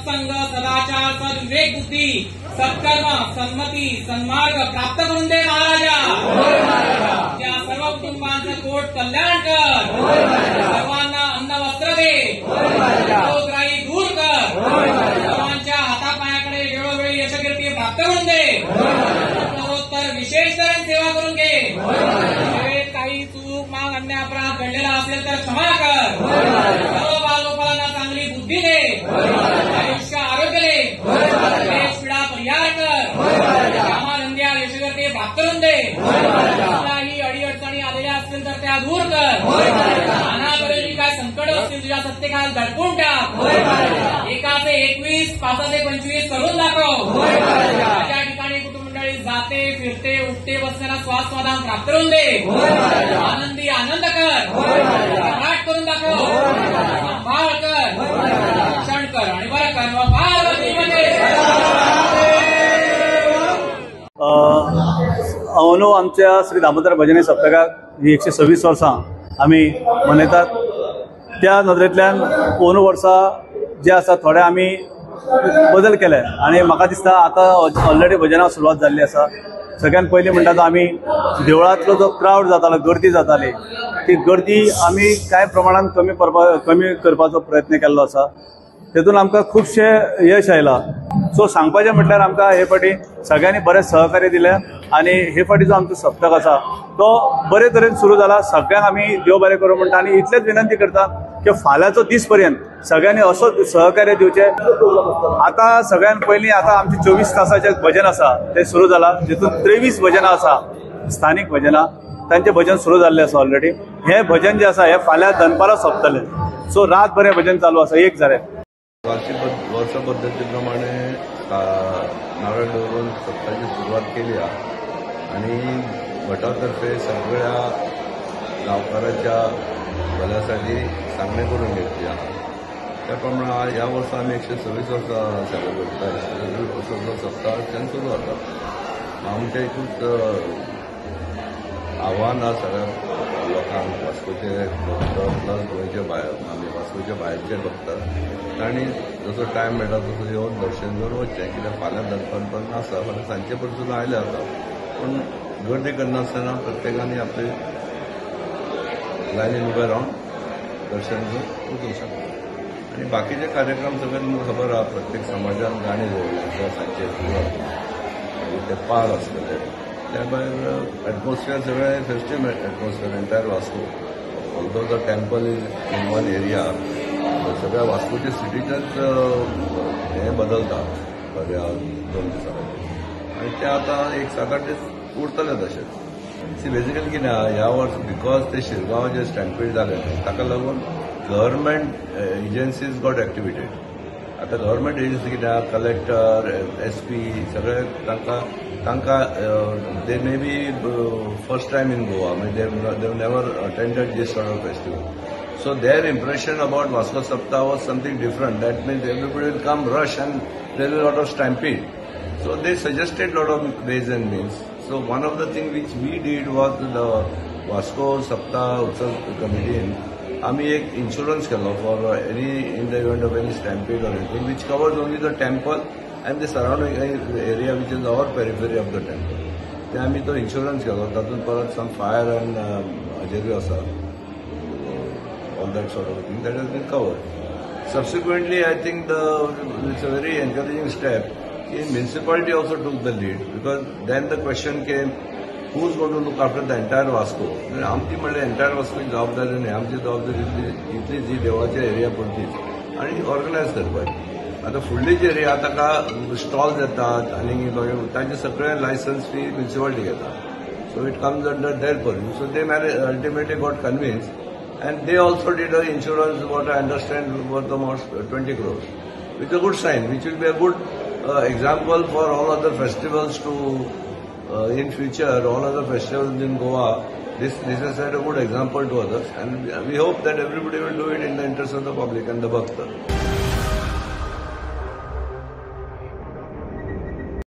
सत्संग, सदाचार, सद्विवेक बुद्धी, सत्कर्म, सन्मती, सन्मार्ग प्राप्त करून दे महाराजा. त्या सर्व कुटुंबांचं कोट कल्याण कर. सर्वांना अन्न वस्त्र दे. रोगराई दूर कर. सर्वांच्या हातापायाकडे वेळोवेळी यशकीर्ती प्राप्त करून दे. उत्तरोत्तर विशेष तऱ्हेने सेवा करून घे. सेवेत काही चूक, माग, अन्याय, अपराध घडलेला असेल तर क्षमा कर. सर्व बालगोपालांना चांगली बुद्धी दे. आयुष्य आरोग्य दे. क्लेश पीडा परिहार कर. कामाधंद्या यशकीर्ती प्राप्त करून दे. कुठल्याही अडीअडचणी आलेल्या असतील तर त्या दूर कर. नाना तऱ्हेची काय संकट असतील, तुझ्या सत्तेखाली दडपून टाक. एकाचे 21, पाचाचे 25 करून दाखव. त्या ठिकाणी कुटुंब मंडळी जाते, फिरते, उठते, बसताना श्वास समाधान प्राप्त करून दे. आनंदी आनंद कर. सम्राट करून दाखव. सांभाळ कर, रक्षण कर आणि बरं कर. पार्वती मध्ये. अंदू आमच्या श्री दामोदर भजनी सप्तकाक ही 126 वर्सां आमी मनयतात. त्या नदरेंतल्यान अंदू वर्सा जे आसा थोडे आमी बदल केले आनी म्हाका दिसता आतां ऑलरेडी भजनाक सुरवात जाल्ली आसा. सगळ्यात पयलीं म्हणटा तो आमी देवळांतलो जो क्रावड जातालो, गर्दी जाताली, ती गर्दी आमी कांय प्रमाणान कमी करपाचो प्रयत्न केल्लो आसा. तेतून आमकां खुबशें यश आयलां. सो सांगपाचें म्हटल्यार आमकां हे फावटी सगळ्यांनी बरें सहकार्य दिलें आनी हे फावटी जो आमचो सप्तक आसा तो बरे तरेन सुरू जाला. सगळ्यांक आमी देव बरें करूं म्हणटा आनी इतलेंच विनंती करता की फाल्यांचो दीस पर्यंत सगळ्यांनी असोच सहकार्य दिवचें. आतां सगळ्यान पयलीं आतां आमचें 24 तासाचें भजन आसा तें सुरू जालां, जितून 23 भजनां आसा, स्थानीक भजनां, तांचें भजन सुरू जाल्लें आसा ऑलरेडी. हें भजन जें आसा हें फाल्यां दनपारां सोंपतलें. सो रातभर हें भजन चालू आसा. एक जालें. वार्षिक वर्स पद्दती प्रमाणे नारळ दवरून सप्ताची सुरवात केली आहा आनी भटा तर्फे सगळ्या गांवकाराच्या भल्यासाठी सांगणे करून घेतली आहा. त्या प्रमाणे ह्या वर्सा आमी 126 वर्सां सेलिब्रेट करता. 126 सप्ताहाच्यान सुरू जाता. आमचें एकूच आव्हान आहा सगळ्या लोकांक, वास्कोचे भक्त प्लस गोंयचे भायर, आमी वास्कोचे भायरचे भक्त, तांणी जसो टायम मेळटा तसो येवन दर्शन घेवन वचचें, कित्याक फाल्यां दनपार पर्यंत आसा. फाल्यां सांजचे पर्यंत सुद्दां आयले जाता, पूण गर्दी करनासतना प्रत्येकान आपली लायनीन उबे रावन दर्शन घेवन वचूंक शकता. आनी बाकीचे कार्यक्रम सगळे तुमकां खबर आहा. प्रत्येक समाजान गाणी दवरले आसा, सांजचे सुरू जाता, मागीर ते पार आसतले. त्या भायर एटमॉस्फियर सगळें festive atmosphere entire Vasco. Although the temple is in one area, सगळ्या वास्कोच्या सिटीचेच हें बदलता ह्या 2 दिसां खातीर आनी ते आतां एक 7-8 दीस उरतले तशेंच. सी, बेसिकली कितें आहा, ह्या वर्स because ते शिरगांव जे स्टॅम्पीड जालें ताका लागून गव्हर्मेंट एजन्सीज गॉट एक्टिवेटेड. आतां गव्हर्मेंट एजन्सी कितें आहा, कलेक्टर, एसपी, सगळे तांकां they may be first time in Goa, म्हणजे they never attended this sort of festival. So their impression about Vasco Saptah was something different. That means everybody will come rush and there will be a lot of stampede. So they suggested lot of ways and means. So one of the things which we did was the Vasco Saptah Utsav Committee, आम्ही एक insurance केलो for any in the event of any stampede or anything, which covers only the temple and the surrounding area, which is our periphery of the temple. ते आमी तो insurance केलो. तातूंत परत सम fire and हाजेरूय आसा, all that sort of thing that has been covered. Subsequently, I think it's a very encouraging step. The municipality also took the lead because then the question came, who's going to look after the entire Vasco? आमची म्हणल्यार entire वास्कोची जबाबदारी न्ही. आमची जबाबदारी इतली जी देवळाच्या area पुरतीच आनी ऑर्गनायज करपाची. आतां फुडली जी एरिया, ताका स्टॉल्स येतात आनी मागीर तांचे सगळे लायसन्स फी म्युनिसिपालिटी घेता. So it comes under their purview. So they ultimately got convinced and they also did a insurance, what I understand, worth almost 20 crores, which is a good sign, which will be a good example for all other festivals to, in future, all other festivals in Goa. This has set a good example to others and we hope that everybody will do it in the interest of the public and the bhakta.